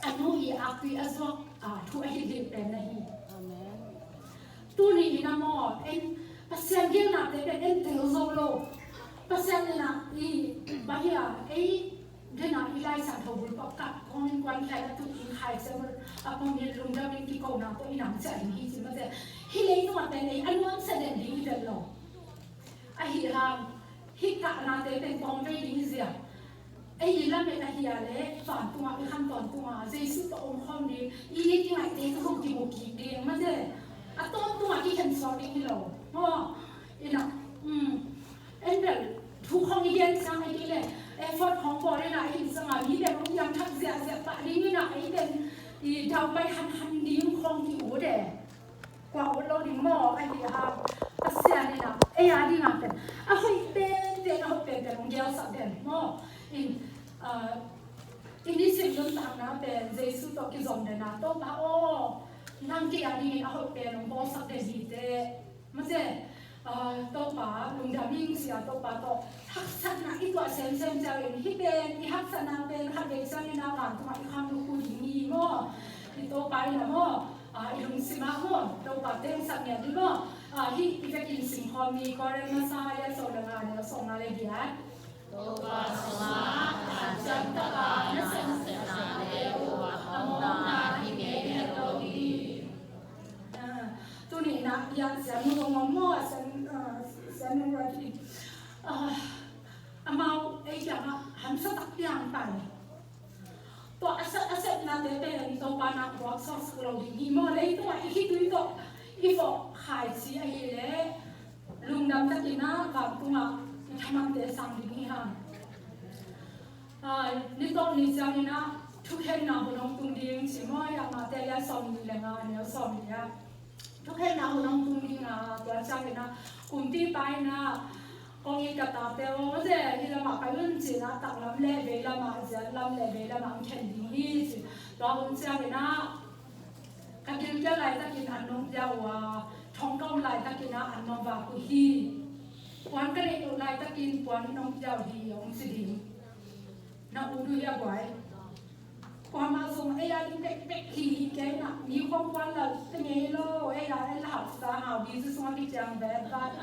a nu i aktui a zuak, thu a hilh hilh pen na hi. Amen. Tuni in a maw, en Pasian gilnate pen en tel zo lo. Pasian in a i bahia ei dena i Lai Siangtho bulphuh kah kong in kuan khai a tu in khai se a pong in lungdam in kikona tawh i nam ciah ding hi ci mate. Hih leitungah pen ei a nuamsa den ding hi vet lo. Ahi hang hih kahnate pen kong vei ding hi zia. Ei i lamet ahi a le vantungah i kham tawntunga Jesu tawh om khawm ding i i ngaihte tawh kimu kik ding mate. A tawntungah kikhen suak ding hi lo. Maw, ina, um, en bel thu khong i gen sang a kei le effort khong bawl ina i hin sanga mi bel hong piang thak ziahziah pah ding ina ei pen i daupai hanhan ding khong ki ut e. Kua ut lo ding maw ahi hang Pasian ina ei a dinga pen a hoih penpen a hoih penpen hong gelsak den maw. In, ah, i nisim nuntakna pen Jesu tawh kizom dena Topa aw nang kei a dingin a hoih pen hong bawlsak den hi te. Mate, ah, Topa lungdam ing sia Topa tawh haksatna i tuah semsem ciangin hih pen i haksatna pen khat vei ciangin a vantungah i kham lukhu ding hi maw. I Topa ina maw, ah, i lungsimah maw Topa tengsak ngiat ding maw. Ah, hih i vekin simkhawm ni Korin masa a lian sawm le nga a neu sawm nga le giat. Topa sungah hanciam taka na sepsepnate uh a mawkna hi ngei het lo hi. Ah, tuni na yang sian mu ngom mo sian, ah, sian mu ra ti. Ah, amau ei yang hamsa tak piang pai. Tua a sep, a sepnate pen Topa na buak suaksuak lo ding hi maw. Leitungah i khitui tawh i vawh khaici ahih leh lungdam takin a vantungah i thamanghte sang ding hi hang. Ah, ni tawh ni ciangin a thukhenna hun hong tung ding ci maw. Hiah Mate lian sawmnih le nga a neu sawmnih ah thukhenna hun hong tung ding a, tua ciangin a kumpipa in a kong it ka tate aw, mate hih lamah pai un ci-in a taklam le veilamah, ziatlam le veilamah hong khen ding hi ci. Tua hun ciangin a ka gilkial laitakin an nong pia uh a, thong ka om laitakin a an nong vak uh hi. Puan ka neih loh laitakin puan nong pia uh hi hong ci ding. Na ut uh hi a guai. Kuamah zong ei a ding bekbek hi hi kei na, mi khong kuan la te ngei lo, ei a en la hausa hau bi zu sung a kiciang vet vat.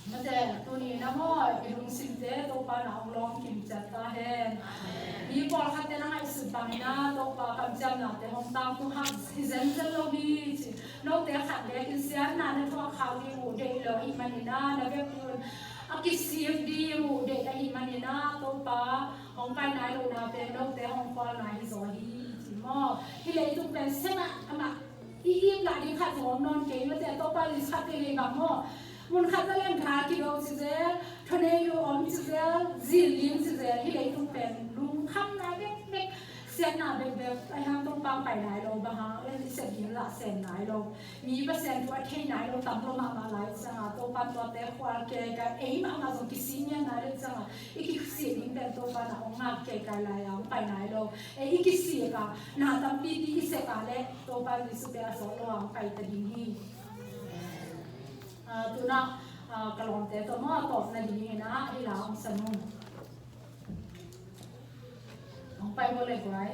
Mate, tuni na maw, i lungsimte Topa na hong lawng kim ciat ta hen. Mi pawlkhatte na ngaihsut bangin a Topa kamciamnate hong tangtung hak hi zenzen lo hi ci. Note khat bekin siatna na thuak khak ding uh deih lo ahih manin a, na vekpi un a kisik ding uh deih ahih manin a, Topa hong pai nai lohna pen note hong khual nai hi zaw hi ci maw. Hih leitung pen sem ah amah i im lah ding khat zong om nawn kei mate. Topa list khat kei lei bang maw. Mun khat za leng gal kido ci zel, thunei lu om ci zel, zil lim ci zel. Hih leitung pen lungkhamna bekbek, siatna bekbek, ahi hang Topa pai nai lo, bang hang leh i sep ding lah sem nai lo. Mi Pasian thu a thei nai lo tam lo mahmah lai ciangin a, Topa tuate khual kei ka, ei mahmah zong kisik ngiat nai lo ciangin a, i kisik ding pen Topa na hong ngak kei kai lai a hong pai nai lo. Ei i kisik a, na tampipi i sep a leh Topa Jesu pen a sawt lo a hong pai ta ding hi. Ah, tuna, ah, ka lawmte tawh maw a tawpna dingin a, hih la hong sa nung. Hong pai maw le guai.